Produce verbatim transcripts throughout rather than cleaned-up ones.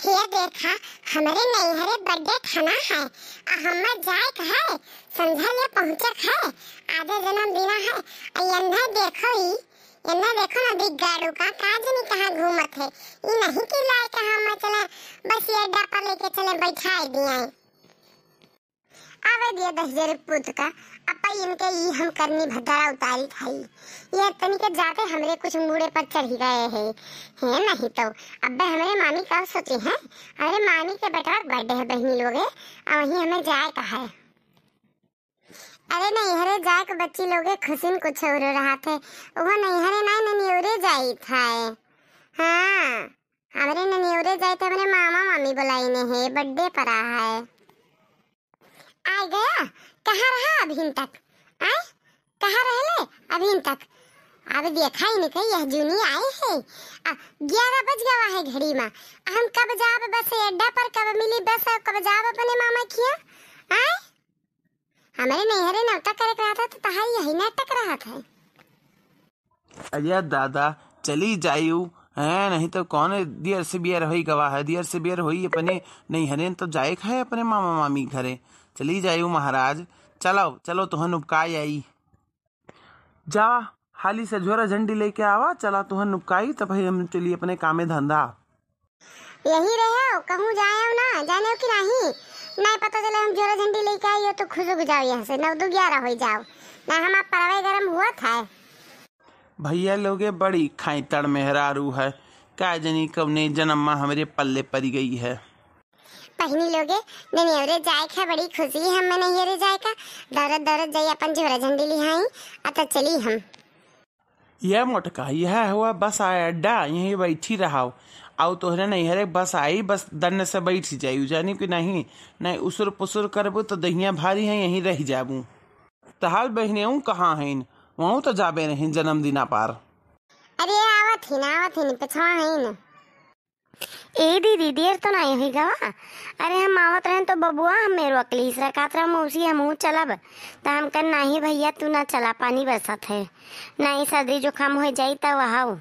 हे देखा, हमरे नैहरे birthday खाना है, आ हम्मे जाए के है, संझा ले पहुँचे के है, आजे जन्मदिना है, आ एन्हे देखो ई, एन्हे देखो ना बिगाड़ू का, का जनी कहाँ घूमत है, ई नहीं कि लाए के हम्मे चले, बस ये अड्डा पर लेके चले बैठाए दिए। आवे दिया दहिजर पूत का, अपा इनके ई हम करनी भद्दारा उतारी खाई। ये तनिके जाते हमरे कुछ मूड़े पर चढ़ी गए हैं। हैं नहीं तो, अब्बे हमरे मामी का सोचे हैं? हमरे मामी के बेटवा के birthday है बहिनी लोगे, आ वहीं हमें जाए का है। अरे नैहरे जाए के बच्ची लोगे खुशिन कुछ और रहा थे, वो नैहरे ना ननियोरे जाई था। हाँ, हमरे ननियोरे जाए थे, हमरे मामा मामी बुलाई ने है, birthday परा है। आय गया, कहाँ रहा अभिन तक? आय, कहाँ रहले अभिन तक? अब देखा ही नहीं कहीं यह जूनी आए है। आ, ग्यारह बज गवा है घड़ी मा। हम कब जाब बस अड्डा पर, कब मिली बस, कब जाब अपने मामा किया? आय, हमरे नैहरे नौता करे के रहत है तो तहार यही नाटक रहत है। अरे दादा, चली जायू, हैं, नहीं तो कौन दियर से बियर होई गवा है, दियर से बियर होई अपने नैहरे तो जाए के है अपने मामा मामी घरे। चली जायू महाराज, चलो, चलो, तुहन उपकाई आई। जा, हाली से झोरा झंडी लेके आवा, चला तुहन उपकाई, तब भाई हम चली अपने कामे धंधा। यही रहे, कहूँ जाए ना, जाने कि नहीं, नहीं पता चले हम झोरा झंडी लेके आई हो तो खुश हो जाओ यहाँ से, नौ दो ग्यारह हो जाओ, ना हम आप परवे गरम हुआ था। भैया लोगे बड़ी खाई तड़ मेहरारू है, का जनी कौने जन्म मा हमरे पल्ले पड़ी गई है। बहिनी लोगे, ननियरे जाए का बड़ी खुशी है, हमें ननियरे जाए का, दौड़त दौड़त जाई अपन झोरा झंडी लिहाई, अत चली हम। ये मोटका, यह हुआ बस आया अड्डा, यहीं बैठी रहाओ। आओ तोहरे नैहरे बस आई, बस दन्न से बैठ जाई, जानी कि नहीं, नहीं उसुर पुसुर करबू तो दहिया भारी है, यहीं रह जाबू। तहार बहिनेऊ कहाँ हईन? वहू तो जाबे नहीं जन्मदिना पार। अरे आवत ही ना, आवत ही ना, पछवा हईन। ए दीदी, देर तो नहीं हुई गवा? अरे हम आवत रहन तो बबुआ हम मेरो अकलीस रखात रहा मौसी, हमहू चलब। त हम कन, "नाही भैया, तू ना चला, पानी बरसत है, नहीं सर्दी जुकाम हो जाई त वहाऊ।"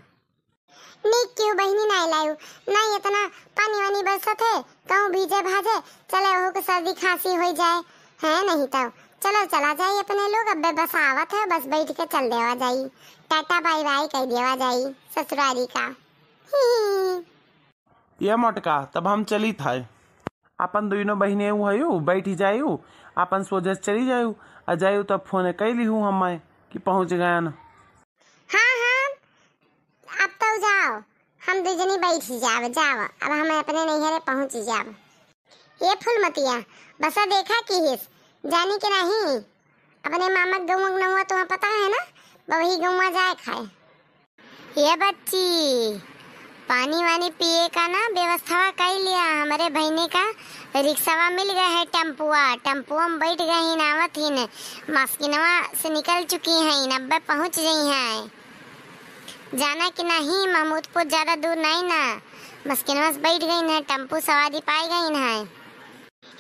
नीक क्यों बहिनी नहीं लायू, नहीं इतना पानी वानी बरसत है, कहूँ भीजे भाजे, चले ओहू के सर्दी खांसी हो जाए, है नहीं तो चलो चला जाई अपने लोग, अब्बे बस आवत है, बस बैठ के चल देवा जाई, टाटा बाय बाय कह देवा जाई ससुरारी का। ही। ये मोटका, तब हम चली थाए। अपन दुइनो बहिने उहयू बैठी जायू, अपन सोझे चली जायू, आ जायू तब फोन कई लिहू हमें कि पहुँच गयन। हाँ, हाँ, अब तो जाओ, हम दुइ जनी बैठी जाव, जाव, अब हम अपने नैहरे पहुँची जाव। ये फूलमतिया, बसा देखा किहिस, जानी कि नहीं? अपने मामा के गौवा के नौवा तुम्हें पता है ना, बबही गौवा जाए खाए। ये बच्ची, पानी वानी पिए का ना व्यवस्था कई लिया। हमरे बहिनी का रिक्शवा मिल गए है, टेम्पुआ, टेम्पुआ में बैठ गए ही, आवत ही न, मस्किनवा से निकल चुकी हैं, अब्बे पहुँच गई हैं। जाना कि नहीं, महमूदपुर ज्यादा दूर नहीं ना, मस्किनवा से बैठ गई न, टेम्पू सवारी पाई गई न है।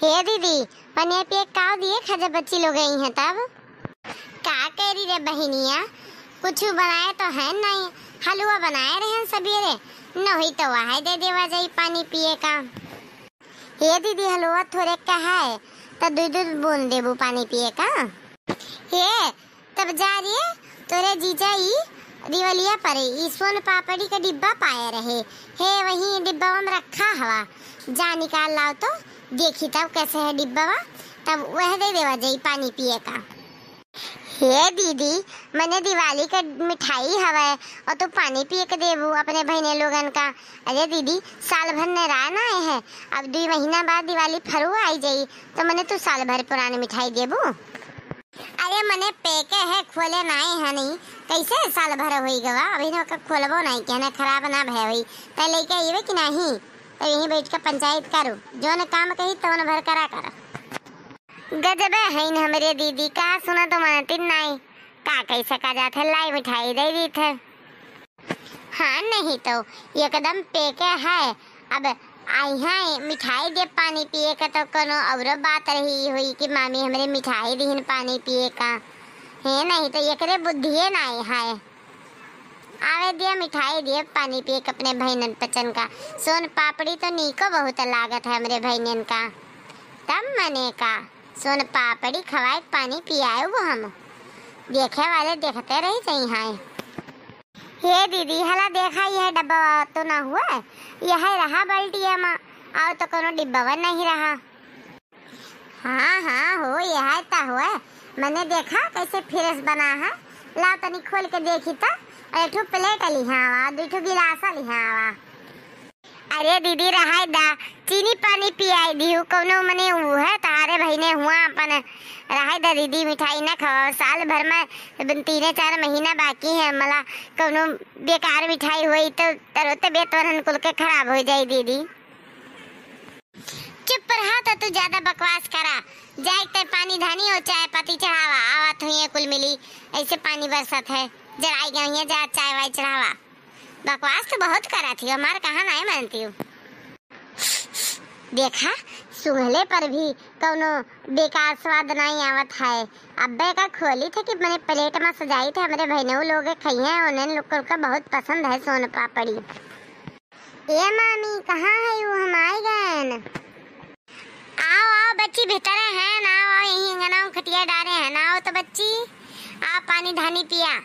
हे दीदी, पनिया पिए काव दिए खा जब बच्ची लोग गई हैं तब। का करी रे बहिनिया, कुछ बनाए तो है नहीं, हलवा बनाए रहे सबेरे, नहीं तो वह दे देवा जाई पानी पिए का। हे दीदी, हलवा थोड़े का है, तो दू दू बूंद देबू पानी पिए का। हे तब जा रे, तोरे जीजा ई दिवालिया पर ई सोन पापड़ी का डिब्बा पाए रहे। हे, वही डिब्बा में रखा हवा, जा निकाल लाओ तो, देखी तब कैसे है डिब्बा, तब वह दे देवा जाई पानी पिए का। हे दीदी, मने दिवाली का मिठाई हवे और तू पानी पिए के देबू अपने बहने लोगन का। अरे दीदी, साल भर ने राय ना आए है, अब दो महीना बाद दिवाली फरुआ आई जाई, तो मने तू साल भर पुरानी मिठाई देबू। अरे मने पेके है, खोले नाई हनी, कैसे साल भर होई गवा, अभी ना ओकर खोलबो नाई के ना, खराब ना भय होई, तै लेके अइबे कि नाही? तो यहीं बैठ के पंचायत करू, जोन काम कही तवन भर करा कर। गजबे हईन हमरे दीदी, का सुना तो मानतिन नाई, का कैसे का जात है, लाई मिठाई दे दीत है। हाँ, नहीं तो एकदम पेके है। अब आई हैं मिठाई दे पानी पिए का, तो कोनो औरो बात रही हुई कि मामी हमरे मिठाई दीहिन पानी पिए का। हे, नहीं तो एकरे बुद्धिए नाई है। आवे दिया मिठाई दिए, पानी पिए के अपने भइनन पचन का। सोन पापड़ी तो नीको बहुत लागत है हमरे भइनन का। तब मने का, सोन पापड़ी खवाए के पानी पियाए वो हम। देखे वाले देखते रह जाई हैं। हे दीदी, हला देखा, यह डब्बा तो ना हुआ, यह रहा बल्टिया मा, और तो कोनो डिब्बा नहीं रहा। हाँ, हाँ, हो, यह तो हुआ। मने देखा कैसे fresh बना है। लाओ तनी खोल के देखी तो। एक ठो plate लिहा आवा, दू ठो गिलास लिहा आवा। अरे दीदी, रहाई दा, चीनी पानी पियाई दिहु, कौनो मने ऊ है, तहारे भइने हुआ अपन, रहाई दा दीदी, मिठाई ना खवाओ, साल भर में तीने चार महीना बाकी है, मला कौनो बेकार मिठाई होई तो तरो तबियत वरन कुल के खराब हो जाई दीदी। चुप रहा तो तू ज्यादा बकवास करा। जाए ते पानी धानी हो, चाय पत्ती चढ़ावा, आवत हुई है कुल मिली, ऐसे पानी बरसत है, जराई गई है, जा चाय वाय चढ़ावा। बकवास तो बहुत करत ही, हमार कहा नहीं मानती हूँ। देखा, सुंघले पर भी कौनो बेकार स्वाद नहीं आवत है। अब्बे का खोली थे कि मने plate में सजाई थे, हमरे बहनों लोग खइहे, उन्हें लोग का बहुत पसंद है सोन पापड़ी। ए मामी, कहाँ है वो? हम आए गए न। आओ, आओ बच्ची, भीतर है ना, आओ, यहीं अंगना में खटिया डारे हैं ना, आओ तो बच्ची, आओ पानी धानी पिया।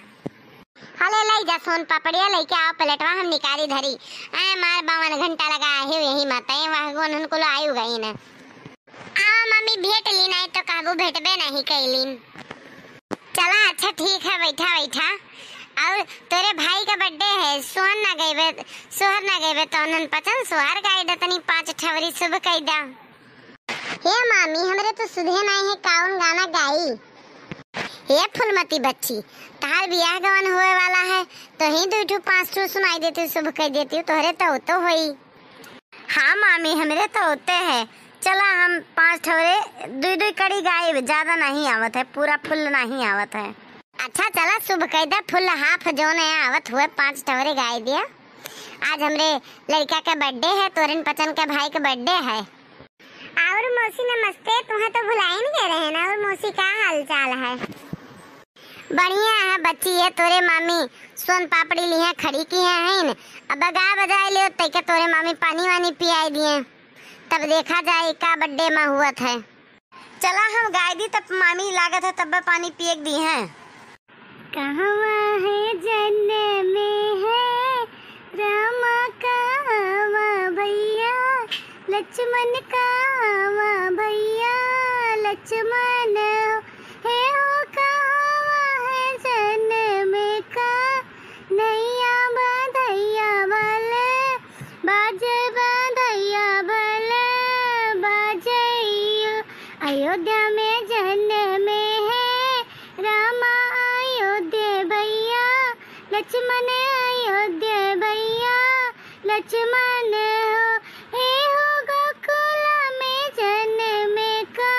हले लई जा सोन पापड़िया, लइके आओ प्लेटवा, हम निकारी धरी। आए मार बावन घंटा लगा आहे यही माता, ये वह गुन उनको लो आयु गई न। आओ मामी, भेंट ली, नहीं तो कहबू भेंटबे नहीं कैलीन। चला, अच्छा ठीक है, बैठा, बैठा। और तोरे भाई का birthday है, सोहर ना गइबे, सोहर ना गइबे, तो उन्हन पचन सोहर गाई दे तनी पाँच ठवरी शुभ कई दा। हे मामी, हमरे तो सुधे नहीं है, कौन गाना गाई? हे फूलमती बच्ची, तहार बियाह गवन होए वाला है, तो ही दू ठो पाँच ठो सुनाई देती, शुभ कई देती, तोहरे तो होतो होई। हाँ मामी, हमरे तो होते है। चला हम पाँच ठवरे दुई दुई कड़ी गाइब, ज्यादा नहीं आवत है, पूरा full नहीं आवत है। अच्छा चला शुभ कई दे, full half जोन है आवत हुए पाँच ठवरे गाई दिया। आज हमरे लड़का के birthday है, तोरन पचन के भाई के birthday है। और मौसी नमस्ते, तुम्हें तो भुलाई नहीं गए रहे ना। और मौसी का हाल चाल है? बढ़िया है बच्ची, ये तोरे मामी सोन पापड़ी लिहे खड़ी किहे हैं। अब गा बजाए ले तैके तोरे मामी पानी वानी पियाई दिए, तब देखा जाए का birthday में हुआ था। चला हम गाय दी तब मामी लागत है तब पानी पिए दी है। कहवा है जन्म है रामा कहवा भैया लक्ष्मण कहवा भैया लक्ष्मण हो। हे हो कहवा है जन्म का नैया बधैया भले बाजे बधैया भले बाजे हो। अयोध्या में जन्म है रामा अयोध्या भैया लक्ष्मण अयोध्या भैया लक्ष्मण हो। हे हो गोकुल में जन्म का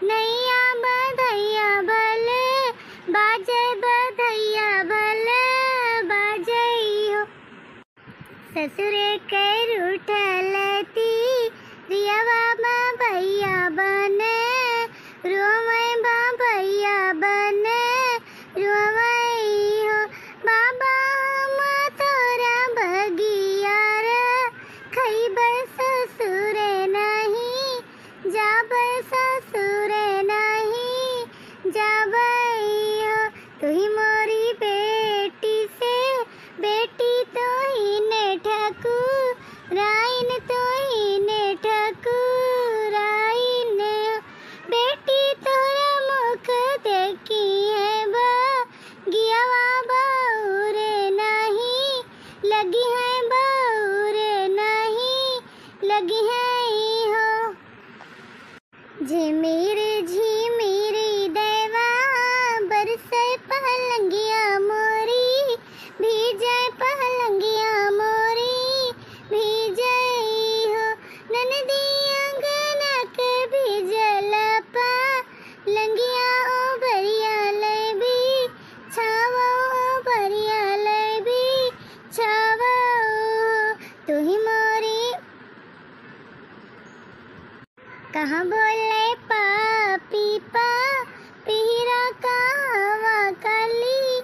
नैया बधैया भले बाजे बधैया भले बाजे हो। ससुरे के रूठल ती रियावा बा भैया बने रोवे बा भैया बने रोवे हो। बाबा हम तोरा बगिया रे खैबे ससुरे नहीं जाबे ससुरे नहीं जाबे हो। तू ही मोरी बेटी से बेटी तोहिने ठकुराइन तोहिने ठकुराइन। बेटी तोरा मुख देखी है बा गियावा बाउरे नहीं लगी है बाउरे नहीं लगी है हो। झिमिर झिमिर देवा बरसे पलंगिया मोरी भीजे पलंगिया मोरी भीजे हो। ननदी अंगना के भीजल पलंगिया ओ बरिया ले भी छावा ओ बरिया ले भी छावा। तू ही मोरी कहाँ बोले पापी पा पिहरा कहवा कली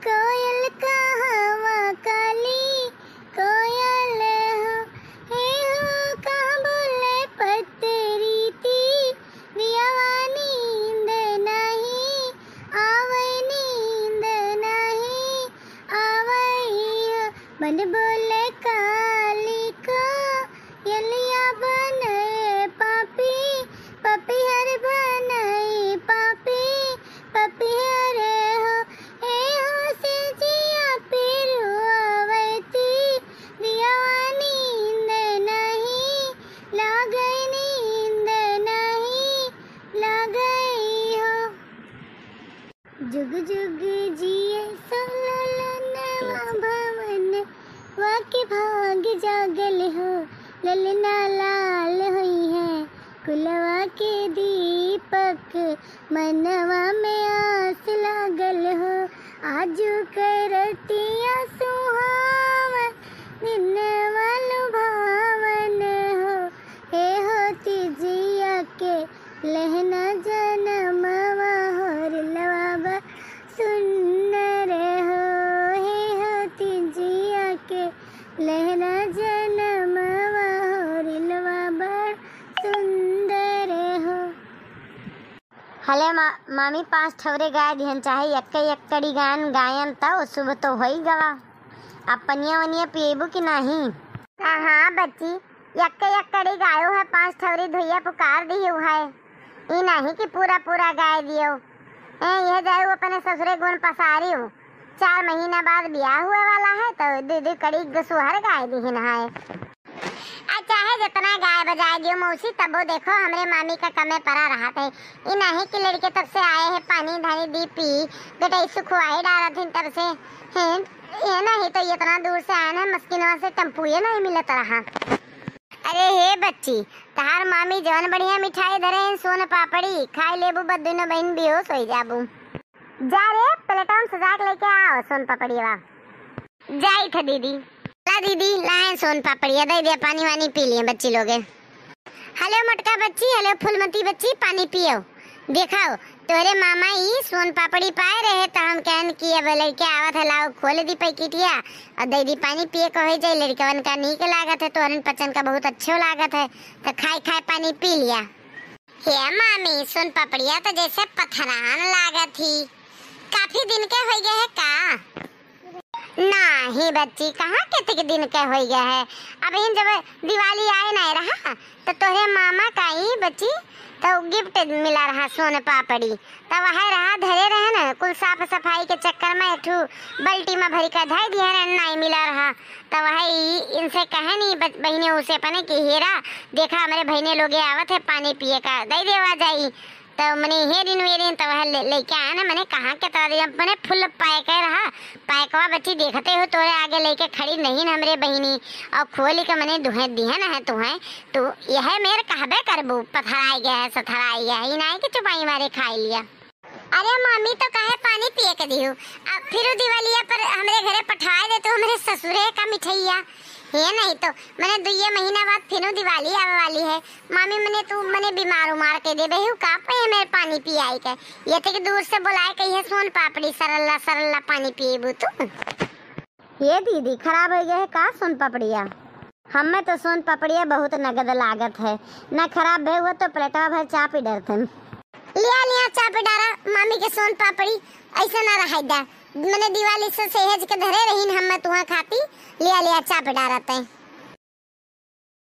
कोयल कहवा के दीपक मनवा में आस लागल हो, आजु के रतिया सुहावन, दिनवा लुभावन हो। हे हो तीजिया के लहना जनमवा हो, रिलवा बा सुंदर हो। हे हो तीजिया के लहना जनमवा हो, रिलवा बा सुंदर हो। हले मा-, मामी पाँच ठौरे गाय दिहन, चाहे एक्के एक्कड़ी गान गायन, तौ शुभ तो होई गवा। अब पनिया वनिया पिएबू कि नाही? हाँ, हाँ बच्ची, एक्के एक्कड़ी गायो है, पाँच ठौरी धुइया पुकार दिहू है। ई नाही कि पूरा पूरा गाय दियो। ए, यह जाऊ अपने ससुरे गुण पसारियो। चार महीना बाद बियाह हुए वाला है, तो दू दू कड़ी गसुहर गाय दिहिन है। आ चाहे जितना गाय बजाए दियो मौसी, तबो देखो हमरे मामी का कमे परा रहत है। ई नाही कि लड़के तब से आए हैं, पानी धानी दी पी, गटई सुखवाई डारत हिन तब से। हैं, ये नाही तो इतना दूर से आए हैं, मस्किनवा से टेम्पुए नाही मिलत रहा। अरे हे बच्ची, तहार मामी जवन बढ़िया मिठाई धरे हैं, सोन पापड़ी, खाई लेबू, बस दुनो बहिन बेहोश होई जाबू। जा रे, प्लेटवा में सजा के लेके आओ सोन पापड़िया। जाई थे दीदी। ला दीदी, लाए सोन पापड़िया, दे दे, पानी वानी पी लिए बच्ची लोगे। हेलो मोटका बच्ची, हेलो फूलमती बच्ची, पानी पियो। देखाओ, तोहरे मामा ई सोन पापड़ी पाए रहे, त हम कहन कि अब लड़के आवत है, लाओ खोल दी पैकेटिया और दे दी पानी पिए, कहे जाई लड़कवन का नीक लागत है, तोहरन पचन का बहुत अच्छो लागत है, तो खाए खाए पानी पी लिया। हे मामी, सोन पापड़िया तो जैसे पथरान लागत ही, काफी दिन के होई गए है का? नाही बच्ची, कहाँ केतिक दिन के होई गए है। अब इन जब दिवाली आए नाही रहा, तो तोहरे मामा का ही बच्ची, तो गिफ्ट मिला रहा सोन पापड़ी, तो वह रहा धरे रहे न, कुल साफ सफाई के चक्कर में एक ठू बाल्टी में भरी के धर दिए रहे, नाही मिला रहा। तो वह ई इनसे कहे नी बच-, बहिने उसे अपने कि हेरा, देखा हमरे बहिने लोगे आवत है, पानी पिए का दे देवा जाई। तो मने हेरिन वेरिन तो वह ले, लेके आए ना, मने कहाँ के तरह दिया, मने फुल पैक है रहा। पैकवा बच्ची देखते हो तोरे आगे लेके खड़ी नहीं न हमरे बहिनी, और खोल के मने दुहे दिहे ना है तुहे। तो यह मेर कहबे करबू, पथराई गया है, सथराई गया है, ई नाही कि चुपाई मारे खाई लिया। अरे मामी, तो काहे पानी पिए के दिहू? अब फिर दिवालिया पर हमरे घरे पठाए दे तू, हमरे ससुरे का मिठैया। हे नाही तो, मने दुइये महीना बाद फिर दिवाली आवे वाली है। मामी, मने तू मने बीमार उमार के देबे हू का पे मेरे पानी पियाई के? ये तक दूर से बुलाए कही है सोन पापड़ी, सरल्ला सरल्ला पानी पिएबू तू। ये दीदी, खराब हो गया है का सोन पापड़िया? हमें तो सोन पापड़िया बहुत नगद लागत है, न खराब भे हुआ तो प्लेटवा भर चाप ही डरतन। लिया, लिया, चाप डारा, मामी के सोन पापड़ी ऐसे ना रहाई दा। मने दिवाली से सहेज के धरे रहीन हमें तुहा खाती, लिया, लिया, चाप डारा तै।